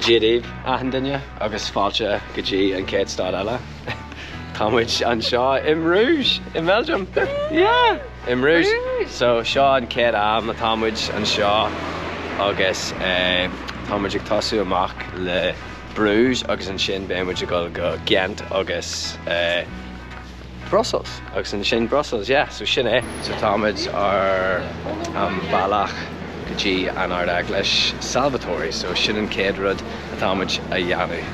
Dia daoibh, achan duine, agus fáilte go dtí an chéad stad eile. Tá muid anseo i mBruges, i mBelgium. Yeah! I mBruges. So seo an chéad am atá muid anseo agus eh, tá muid ag tosú amach le Bruges agus ansin beidh muid ag dul go Ghent agus eh, Brussels agus ansin Brussels, yeah, so sin é. So táimid ar an bealach go dtí an Ard-Eaglais Salvatori, so sin an chéad rud atáimid a dhéanamh.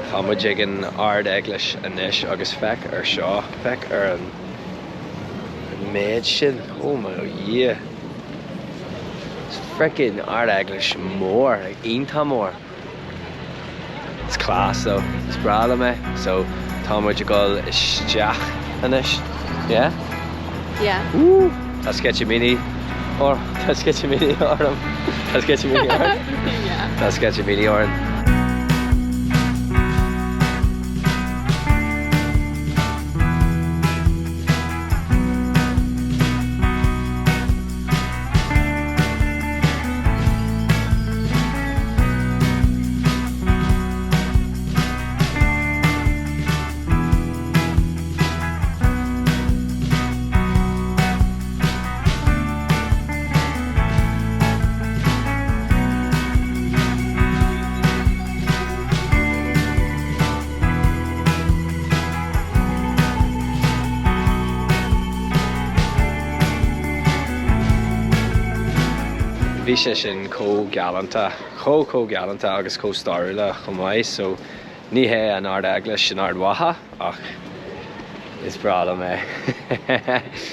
Táimid ag an Ard-Eaglais anois agus féach ar seo, féach ar an méid sin, oh mo Dhia. It's freaking Ard-Eaglais mór, iontach mór. It's class though. Is breá liom é. So tá muid ag dul isteach anois. Yeah? Yeah. Woo! Tá sceitimíní or tá sceitimíní orm. Tá sceitimíní orm. Yeah. Tá sceitimíní orainn. Bhí sé sin chomh galánta, chomh chomh galánta agus chomh stairiúla chomh maith so ní hé an Ard-Eaglais in Ard Mhacha ach is breá liom é.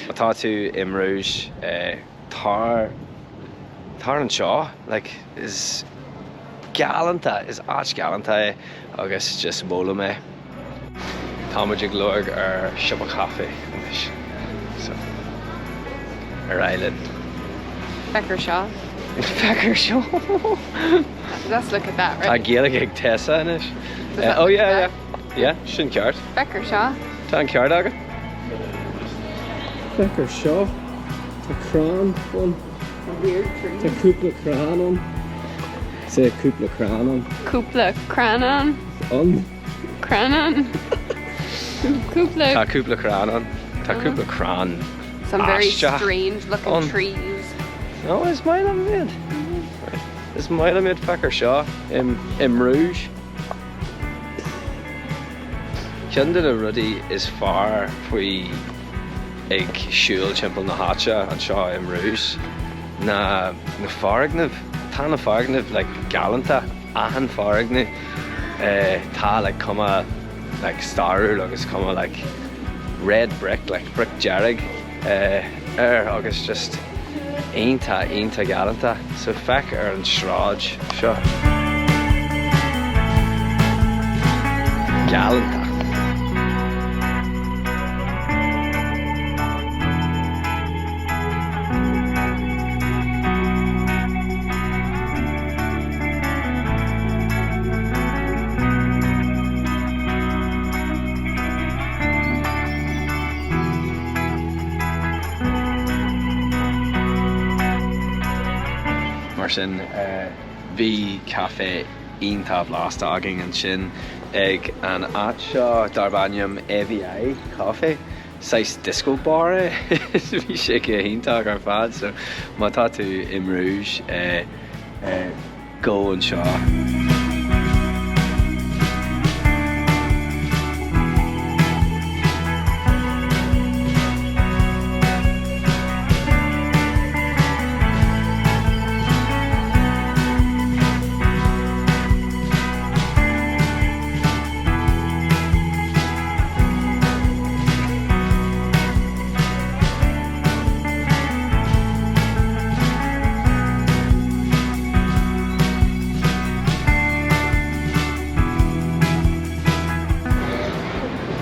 Má tá tú i mBruges tar tar anseo like is galánta, is áit galánta é agus just molaim é. Tá muid ag lorg ar siopa caife anois so ar aghaidh linn. Féach ar seo. Féach ar seo. Let's look at that, Tá right? Gaeilge ag Tessa anois. Does that Oh look yeah, yeah. that? Yeah, sin ceart. Féach ar seo. Tá an ceart agat. Féach ar seo. Tá crann ann. A weird tree. Tá cúpla crann ann. Say cúpla crann ann. Cúpla crann ann. Ann. Crann ann. Cúpla. Tá cúpla crann ann. Tá cúpla crann. Some very aisteach strange looking ann. trees. No, is maith liom iad. Is maith liom iad féach ar seo i i mBruges. Ceann de na rudaí is fearr faoi ag siúl timpeall na háite anseo i mBruges ná na foirgnimh. Tá na foirgnimh like galánta, achan foirgneamh. Tá like cuma like stairiúil agus cuma like red brick, like brick dearg air agus just iontach iontach galánta. So féach ar an sráid seo. Galánta. Mar sin, bhí caife iontach blasta againn ansin ag an áit seo darb ainm AVI Coffee. Saghas disco bar é. Bhí sé go hiontach ar fad so má tá tú i mBruges, Gabh anseo.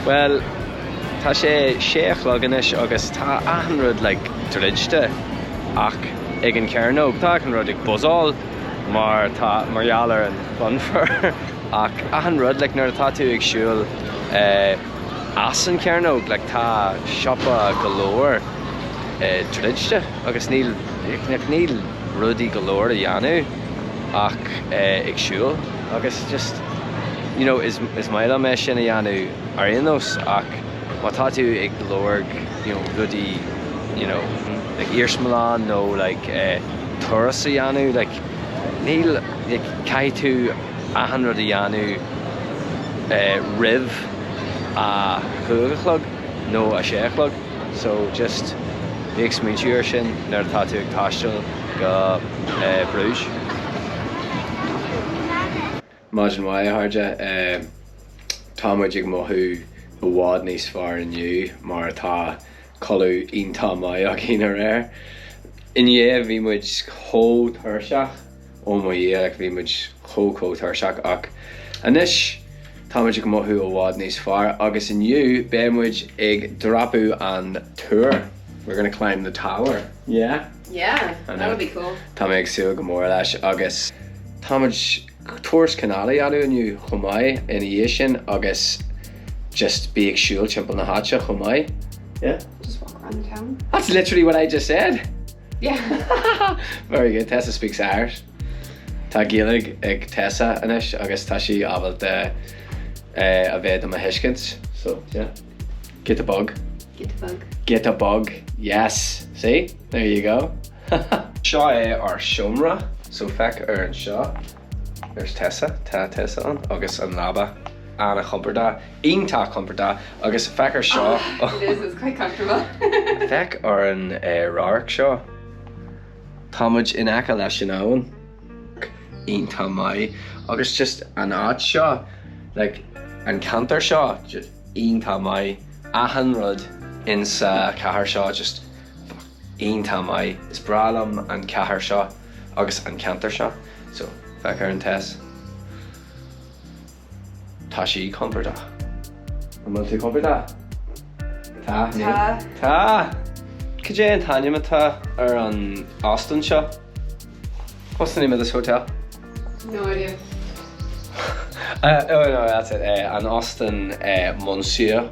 Bhuel, tá sé sé a chlog anois agus tá achan rud like druidte ach ag an chearnóg. Tá achan rud ag buzzáil mar tá mar gheall ar an funfair ach achan rud like nuair atá tú ag siúl eh, as an chearnóg like tá siopa go leor eh, druidte agus níl like, níl. rudaí go leor a dhéanamh ach ag siúl agus just you know is is maith liom é sin a dhéanamh ar aon nós ach má tá tú ag lorg you know rudaí you know like iarsmalann nó like turas a dhéanamh like níl like caithfidh tú achan rud a dhéanamh roimh a chúig a chlog nó a sé a chlog so just bí ag smaointiú ar sin nuair atá tú ag taisteal go Bruges. Maidin mhaith a chairde, tá muid ag mothú i bhfad níos fearr inniu mar tá codladh iontach maith againn aréir. Inné bhí muid chomh tuirseach, oh mo Dhia, like bhí muid chomh chomh tuirseach ach anois tá muid ag mothú i bhfad níos fearr agus inniu beidh muid ag dreapadh an túr, we're gonna climb the tower, yeah? Yeah, that'll be cool. Tá mé ag súil go mór leis agus tá muid turas canála a dhéanamh inniu chomh maith ina dhiaidh sin agus just bí ag siúl timpeall na háite chomh maith. Yeah? Just walk around the town. That's literally what I just said. Yeah. Very good. Tessa speaks Irish. Tá Gaeilge ag Tessa anois agus tá sí ábalta eh, a bheith do mo thuiscint. So, yeah. Get a bug. Get a bug. Get a bug. Yes. See? There you go. Seo é ár seomra, so féach ar anseo. There's Tessa, tá Tessa ann, agus an leaba an-chompordach, iontach compordach, agus féach ar seo. It is, it's quite comfortable. Féach ar an radharc seo. Tá muid in aice leis an abhainn. Iontach maith. Agus just an áit seo, like, an ceantar seo, just iontach maith. Achan rud insa chathair seo, just iontach maith. Is breá liom an chathair seo agus an ceantar seo. So, féach ar an Tess. Tá sí compordach. An bhfuil tú compordach? Tá. Tá. Tá! Cad é an t-ainm atá ar an óstán seo? What's the name of this hotel? No idea. Uh, oh no, that's it. Uh, an óstán uh, Monsieur.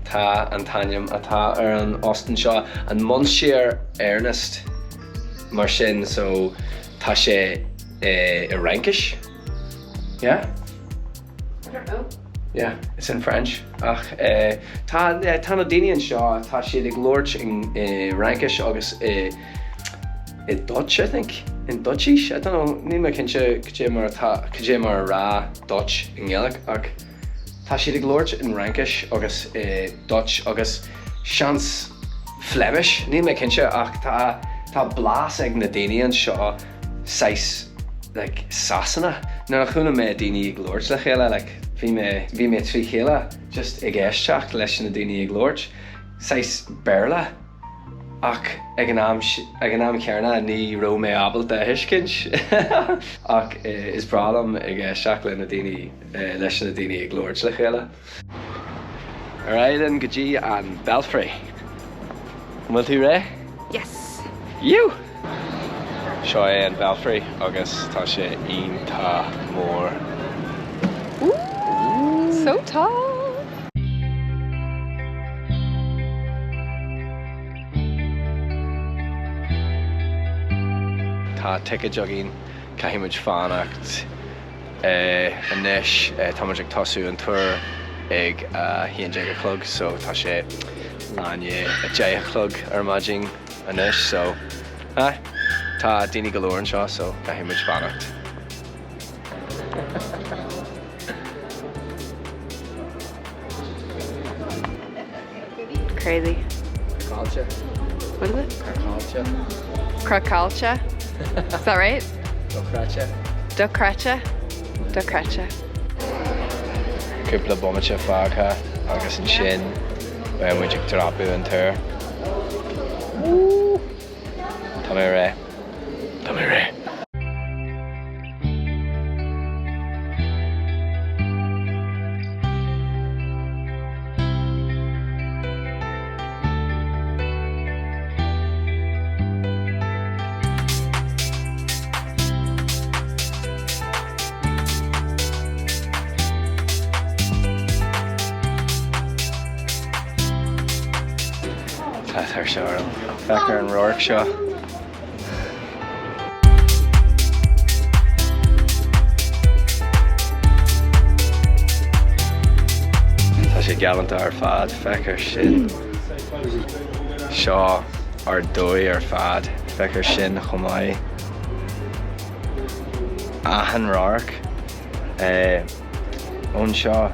Tá an t-ainm atá ar an óstán seo, an Monsieur Ernest. Mar sin, so tá sé i Fhraincis? Yeah? I don't know. Yeah, it's in French. Ach eh, tá, eh, tá na daoine anseo, tá siad ag labhairt i Fhraincis agus i i Dutch, I think. In Dutchish? I don't know, níl mé cinnte cad é mar atá, cad é mar a rá Dutch i nGaeilge ach tá siad ag labhairt in Fhraincis agus i Dutch agus seans Flemish, níl mé cinnte ach tá tá blas ag na daoine anseo saghas like Sasana. Nuair a chuala mé daoine ag labhairt le chéile like bhí mé bhí mé trí chéile just ag éisteacht leis na daoine ag labhairt, saghas Béarla ach ag an am ag an am céanna ní raibh mé ábalta a thuiscint ach is breá liom ag éisteacht le na daoine leis na daoine ag labhairt le chéile. Ar aghaidh linn go dtí an Belfry. An bhfuil tú réidh? Yes! You! Seo é an Belfry agus tá sé iontach mór. Ooh, so tall! Tá ticéid againn, caithfidh muid fanacht. Anois tá muid ag tosú an túr ag a 11 a chlog so tá sé leath i ndiaidh a 10 a chlog ar maidin anois so aye tá daoine go leor anseo so caithfidh muid fanacht. Crazy. Craiceáilte. What is it? Craiceáilte. Craiceáilte? Is that right? Dochreidte. Dochreidte? Dochreidte. Cúpla bomaite fágtha agus ansin beidh muid ag dreapadh an túr. Tá mé réidh. Tá mé réidh. Tá tuirse orm. Féach ar an radharc seo. galánta ar fad, féach ar sin. Seo ar dóigh ar fad, féach ar sin chomh maith. Achan radharc ón seo,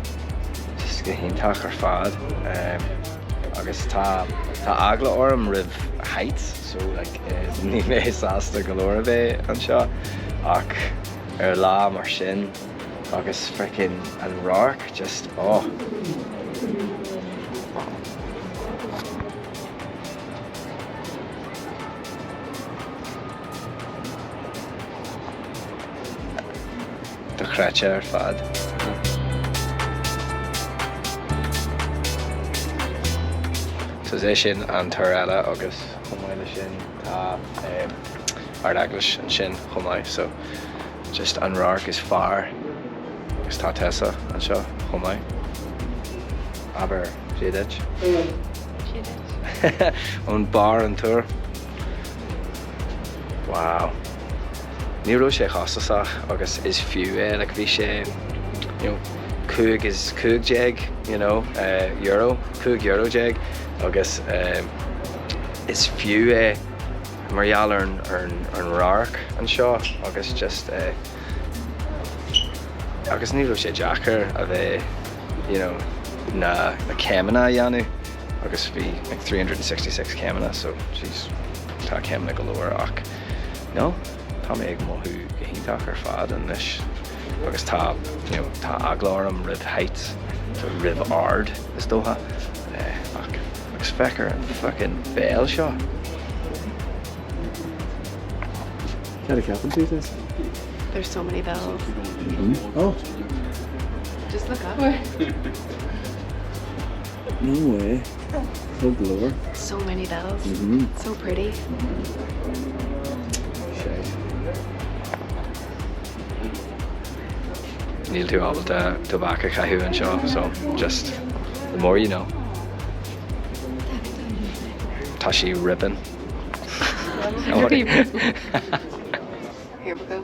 just go hiontach ar fad. Agus tá tá eagla orm roimh heights, so like níl mé sásta go leor a bheith anseo ach ar lá mar sin agus freaking an radharc just oh. Dochreidte ar fad. So is é sin an túr eile agus chomh maith le sin tá Ard-Eaglais ansin chomh maith so just an radharc is fearr agus tá Tessa anseo chomh maith. Abair Dia duit. Dia duit. Ón barr an túr. Wow. Ní raibh sé costasach agus is fiú é, like bhí sé you know 15 is 15 you know euro, 15 euro agus is fiú é mar gheall ar an ar an radharc anseo agus just agus ní raibh sé deacair a bheith you know na na céimeanna a dhéanamh agus bhí like 366 céimeanna so jeez tá céimeanna go leor ach no tá mé ag mothú go hiontach ar fad anois agus tá you know tá eagla orm roimh heights so roimh ard is dócha ach agus féach ar an fucking béal seo. Cad a cheapann tú Tess? There's so many bells. Oh. Just look up. No way. Tá go leor. So many bells. So pretty. Shite. Níl tú ábalta tobac a chaitheamh anseo, so just the more you know. Tá sí ripping. Here we go.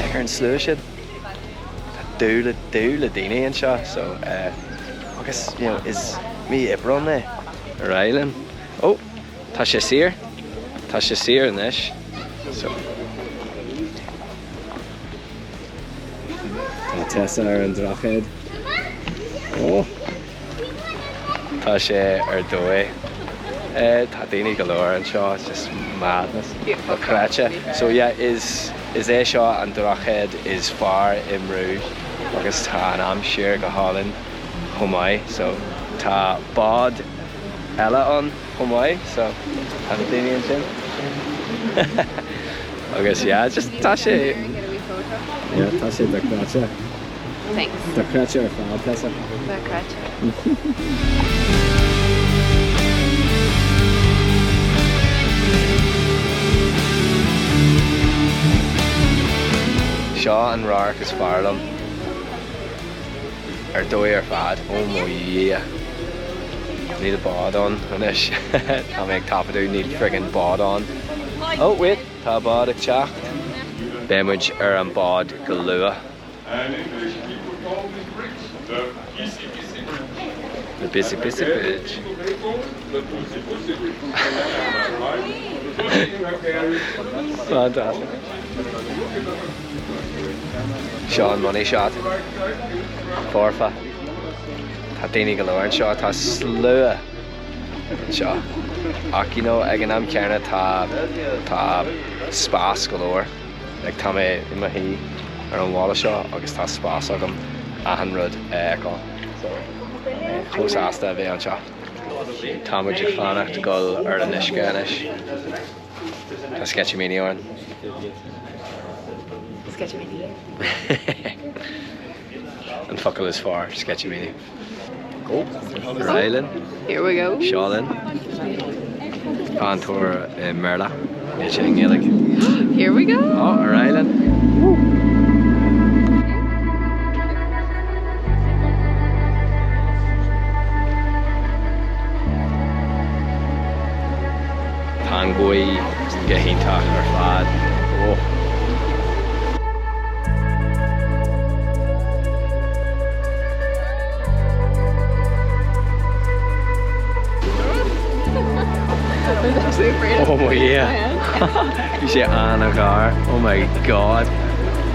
Féach ar an slua sin. Tá dúil le dúil le daoine anseo so agus you know is mí Aibreán é. Ar aghaidh linn. Ó! Tá sé saor. Tá sé saor anois. So. Tá Tessa ar an droichead. Ó! Tá sé ar dóigh. Tá daoine go leor anseo, it's just madness. Dochreidte. So yeah, is is é seo an droichead is fearr i mBruges agus tá an aimsir go hálainn chomh maith. So tá bád eile ann chomh maith so tá na daoine ansin. Agus yeah, just tá sé Yeah, tá sé dochreidte. Thanks. Dochreidte ar fad, Tessa. Dochreidte. Seo an radharc is fearr liom. Ar dóigh ar fad. Ó mo Dhia. Níl bád ann anois. Tá mé ag taifeadadh, níl friggin bád ann. Oh wait, tá bád ag teacht. Beidh muid ar an bád go luath. The Busy Busy Bridge. Fantastic. Seo an money shot. Foirfe. Tá daoine go leor anseo, tá slua anseo. Ach you know, ag an am céanna tá tá spás go leor. Like tá mé i mo shuí ar an bhalla seo agus tá spás agam achan rud a fheiceáil. So chomh sásta a bheith anseo. Tá muid ag fanacht dul ar an uisce anois. Tá sceitimíní orainn. Sceitimíní. An focal is fearr, sceitimíní. Ar aghaidh linn. Here we go. Seo linn. Tá an tóir i mBéarla, níl sé i nGaeilge. Here we go. Ó, ar aghaidh linn. Tá an ghaoth go hiontach ar fad. Ó. Oh my Dhia! Bhí sé an-ghar. Oh my God!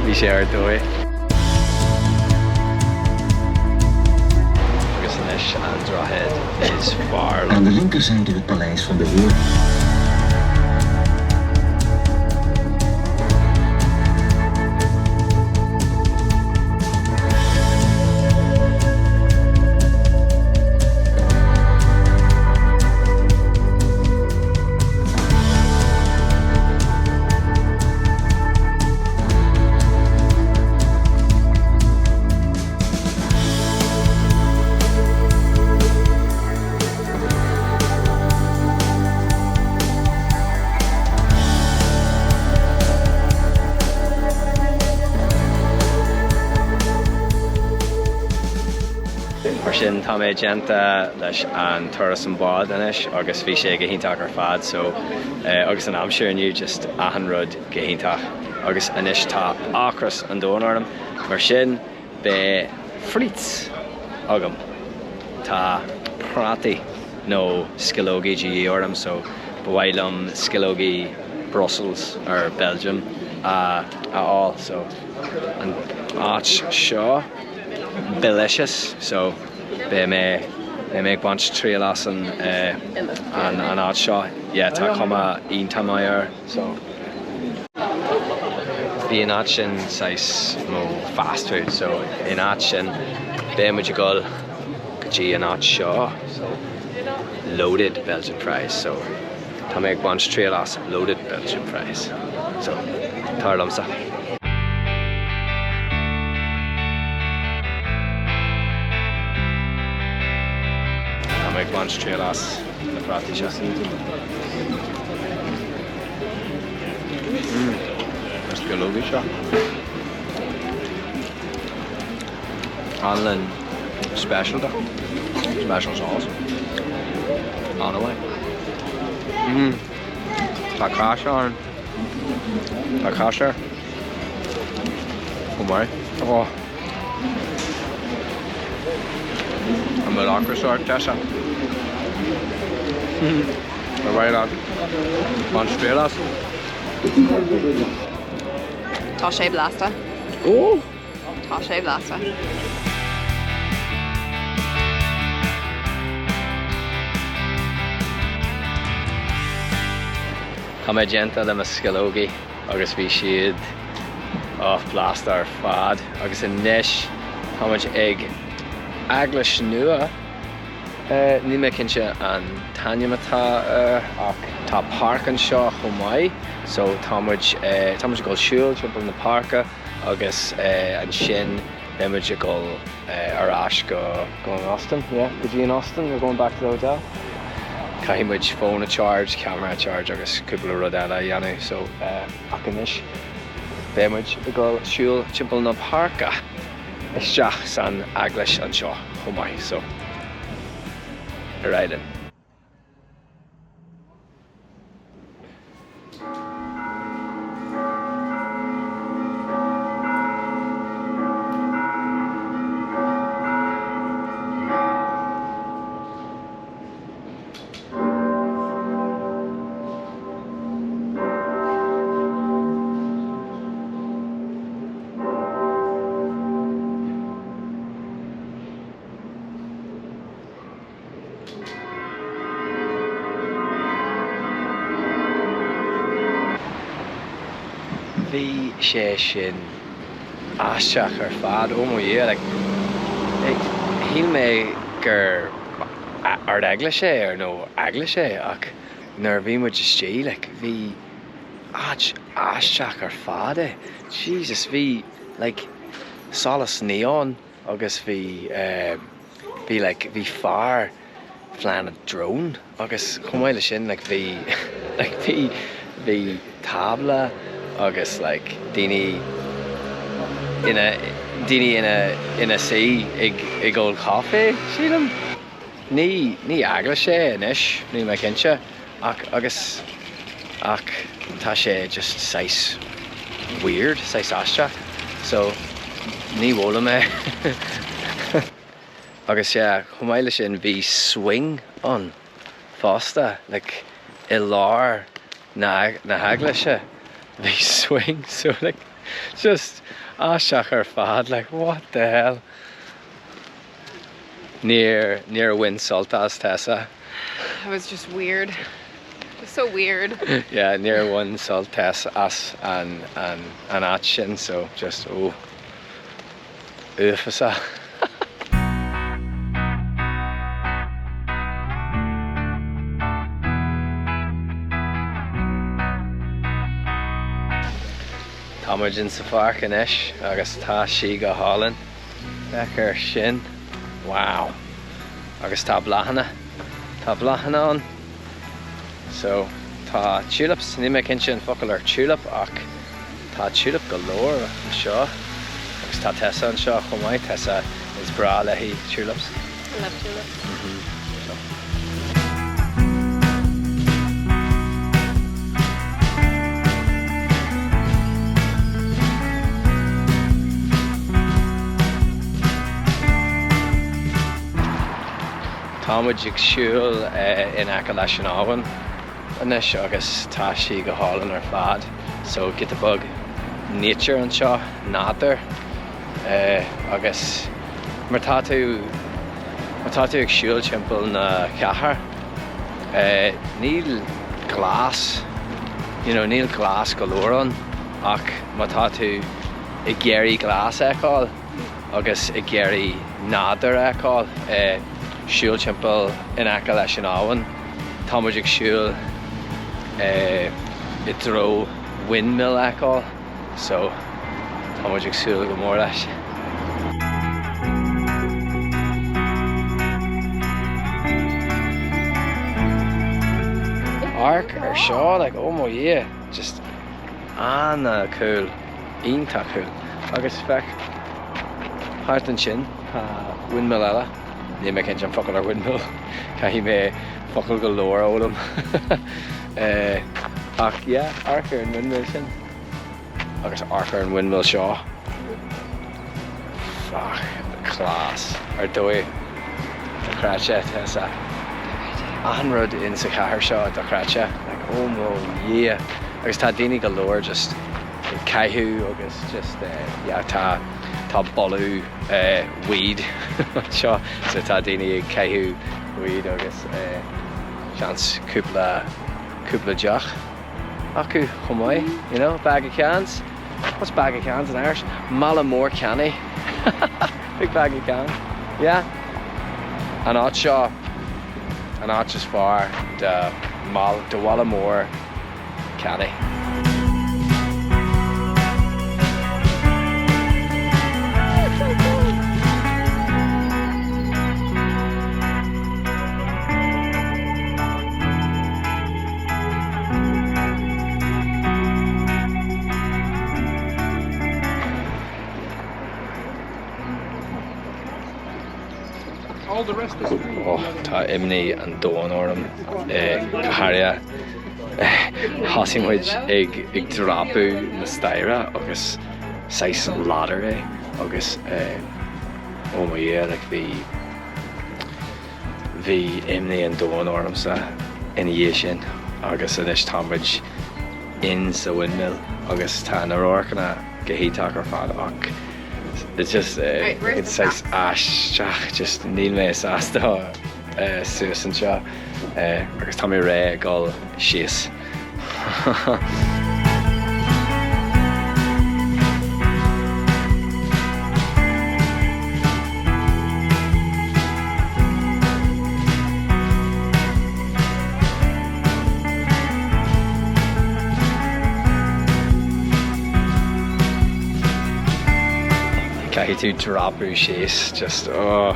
Bhí sé ar dóigh. Agus anois an droichead is fearr Aan liom. de linkerzijde het paleis van de heer. Mar sin tá mé déanta leis an turas an bád anois agus bhí sé go hiontach ar fad so agus an aimsir inniu just achan rud go hiontach agus anois tá ocras an domhain orm mar sin beidh frites agam. Tá prátaí nó sceallógaí de dhíth orm so ba mhaith liom sceallógaí Brussels or Belgium a fháil so an áit seo Belicious so beidh mé beidh mé ag baint triail as an an an áit seo yeah tá cuma iontach maith air so. Bhí an áit sin saghas mo fast food so in áit sin beidh muid ag dul go dtí an áit seo so loaded Belgian fries so tá mé ag baint triail as loaded Belgian fries so tar liomsa. Tá mé ag baint triail as na prátaí seo. Mmm, na sceallógaí seo. Anlann speisialta, special sauce. An-mhaith. Mmm, tá cáis ann. Tá cáis air. Chomh maith. Oh. An bhfuil ocras ort, Tessa? Ar mhaith leat baint triail as? Tá sé blasta. Oh! Tá sé blasta. Tá mé déanta le mo sceallógaí agus bhí siad oh blasta ar fad agus anois tá muid ag eaglais nua. Níl mé cinnte an t-ainm atá air ach tá páirc anseo chomh maith so tá muid tá muid ag dul siúl timpeall na páirce agus ansin beidh muid ag dul ar ais go go an óstán, yeah, go dtí an óstán, we're going back to the hotel. Caithfidh muid fón a charge, camera a charge agus cúpla rud eile a dhéanamh so ach anois beidh muid ag dul siúl timpeall na páirce isteach san eaglais anseo chomh maith so ar aghaidh linn. Bhí sé sin aisteach ar fad, oh mo Dhia, like, shíl mé gur ard-eaglais é ar nó eaglais é ach nuair a bhí muid istigh, like, bhí. áit aisteach ar fad é. Jesus, bhí like solas neon agus bhí eh bhí like bhí fear flying a drone agus chomh maith le sin like bhí like bhí bhí tábla agus like daoine ina daoine ina ina suí ag ag ól caife sílim. Ní ní eaglais é anois níl mé cinnte ach agus ach tá sé just saghas weird saghas aisteach so ní mholaim é. Agus yeah, chomh maith le sin bhí swing ann fosta, like i lár na na heaglaise bhí swing so like just aisteach ar fad like what the hell. Níor níor bhain sult as Tessa. It was just weird. Just so weird. Yeah, níor bhain sult Tess as an an an áit sin so just oh. Uafásach. Tá muid in sa pháirc anois agus tá sí go hálainn. Féach ar sin. Wow. Agus tá bláthanna. Tá bláthanna ann. So, tá tulips, níl mé cinnte an focal ar tulip ach tá tulip go leor anseo agus tá Tessa anseo chomh maith, Tessa is breá léi tulips. I love tulips. So. Tá muid ag siúl in aice leis an abhainn anois agus tá sí go hálainn ar fad. So giota beag nature anseo, nádúr agus mar tá tú má tá tú ag siúl timpeall na cathair níl glas you know níl glas go leor ann ach má tá tú ag iarraidh glas a fheiceáil agus ag iarraidh nádúr a fheiceáil, siúl timpeall in aice leis an abhainn. Tá muid ag siúl i dtreo windmill a fheiceáil so tá muid ag súil go mór leis. Amharc ar seo, like oh mo Dhia, just ana-cool. Iontach cool. Agus féach thart ansin, tá windmill eile. Níl mé cinnte an focal ar windmill. Caithfidh mé focal go leor a fhoghlaim. Ach yeah, amharc ar an windmill sin. Agus amharc ar an windmill seo. Fuck, class. Ar dóigh, dochreidte, Tessa. Achan rud in sa chathair seo dochreidte. Like, oh mo Dhia. Agus tá daoine go leor just ag caitheamh agus just yeah tá tá boladh weed anseo so tá daoine ag caitheamh weed agus seans cúpla cúpla deoch acu chomh maith you know bag of cans what's bag of cans in Irish mála mór cannaí big bag of cans yeah an áit seo an áit is fearr do do mhála mór cannaí. Oh, tá imní an domhain orm go háirithe. Thosaigh muid ag ag dreapadh na staighre agus saghas ladder é agus oh mo Dhia like bhí bhí imní an domhain ormsa ina dhiaidh sin agus anois tá muid in sa windmill agus tá na radharcanna go hiontach ar fad ach it's just it's saghas aisteach just níl mé sásta suas anseo agus tá mé réidh ag dul síos. Caithfidh tú dreapadh síos just oh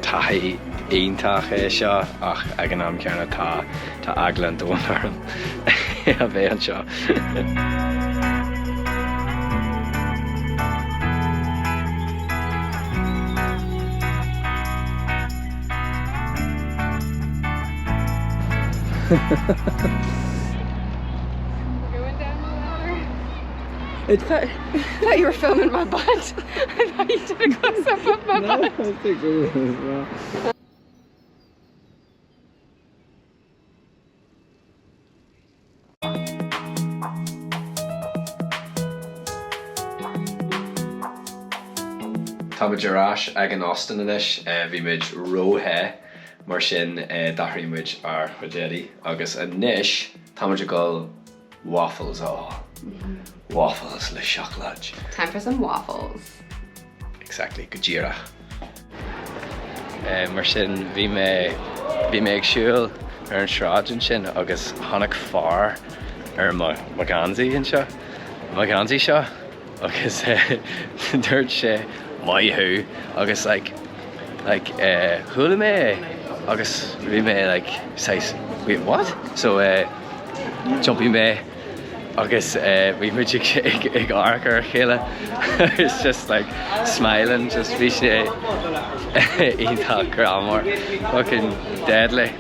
taithí iontach é seo ach ag an am céanna tá tá eagla an domhain orm a bheith anseo. We're going down the ladder. I thought, I thought you were filming my butt. I thought you did a close up of my no, butt. I think it was Tá muid ar ais ag an óstán anois. Bhí muid ró-the mar sin d'athraigh muid ár chuid éadaí agus anois tá muid ag dul waffles a fháil. Waffles le seacláid. Time for some waffles. Exactly, go díreach. Mar sin bhí mé, bhí mé ag siúl ar an sráid ansin agus tháinig fear ar mo, mo gheansaí anseo, mo gheansaí seo agus dúirt sé maith thú agus like, like chuala mé é agus bhí mé like saghas wait what? So d'iompaigh mé agus bhí muid ag amharc ar a chéile it's just like smiling just bhí sé iontach greannmhar fucking deadly.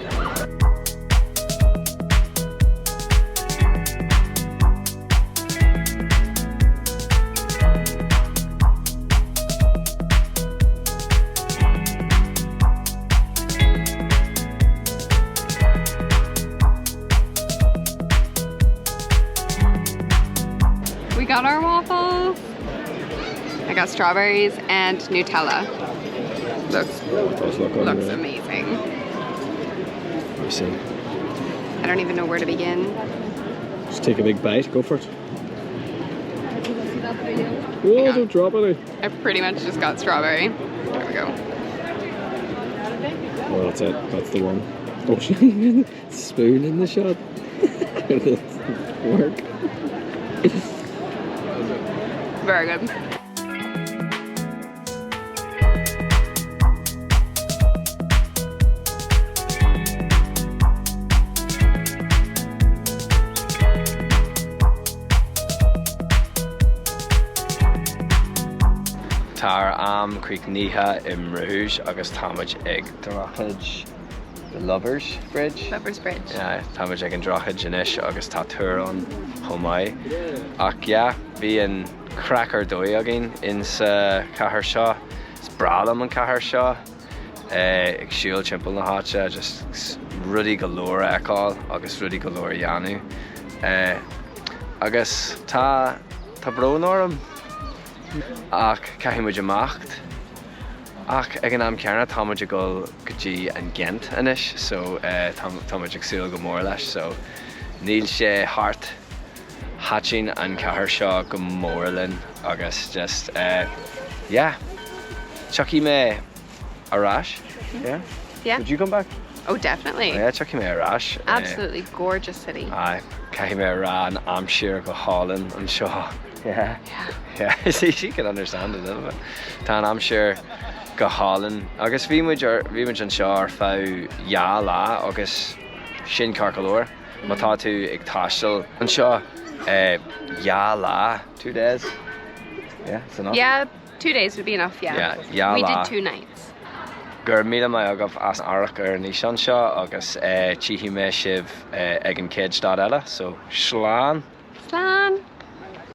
We got our waffles. I got strawberries and Nutella. Looks, look looks amazing. Let me see. I don't even know where to begin. Just take a big bite, go for it. Whoa, don't drop any. I pretty much just got strawberry. There we go. Oh, that's it. That's the one. Oh, shit. Spoon in the shot. Work. Very good. Tá ár am críochnaithe i mBruges agus táimid ag droichead The Lovers Bridge. Lovers Bridge. Yeah, táimid ag an droichead anois agus tá túr ann chomh maith. Ach yeah, bhí an craic ar dóigh againn insa chathair seo. Is breá liom an cathair seo. Ag siúl timpeall na háite, just rudaí go leor a fheiceáil agus rudaí go leor a dhéanamh. Agus tá, tá brón orm ach caithfidh muid imeacht. Ach ag an am céanna tá muid ag dul go dtí an Ghent anois so tá, tá muid ag súil go mór leis so níl sé thart. Thaitin an cathair seo go mór linn agus just yeah tiocfaidh mé ar ais yeah? Yeah. Would you come back? Oh definitely. Yeah tiocfaidh mé ar ais. Absolutely gorgeous city. Aye caithfidh mé a rá an aimsir go hálainn anseo. Yeah. Yeah. Yeah see she can understand a little bit. Tá an aimsir go hálainn agus bhí muid ar bhí muid anseo ar feadh dhá lá agus sin ceart go leor. Má tá tú ag taisteal anseo dhá lá, two days, yeah, it's enough. Yeah, two days would be enough, yeah. Yeah, dhá lá. We did two nights. Go raibh míle maith agaibh as amharc ar an fhíseán seo agus tchífidh mé sibh ag an chéad stad eile, so slán! Slán!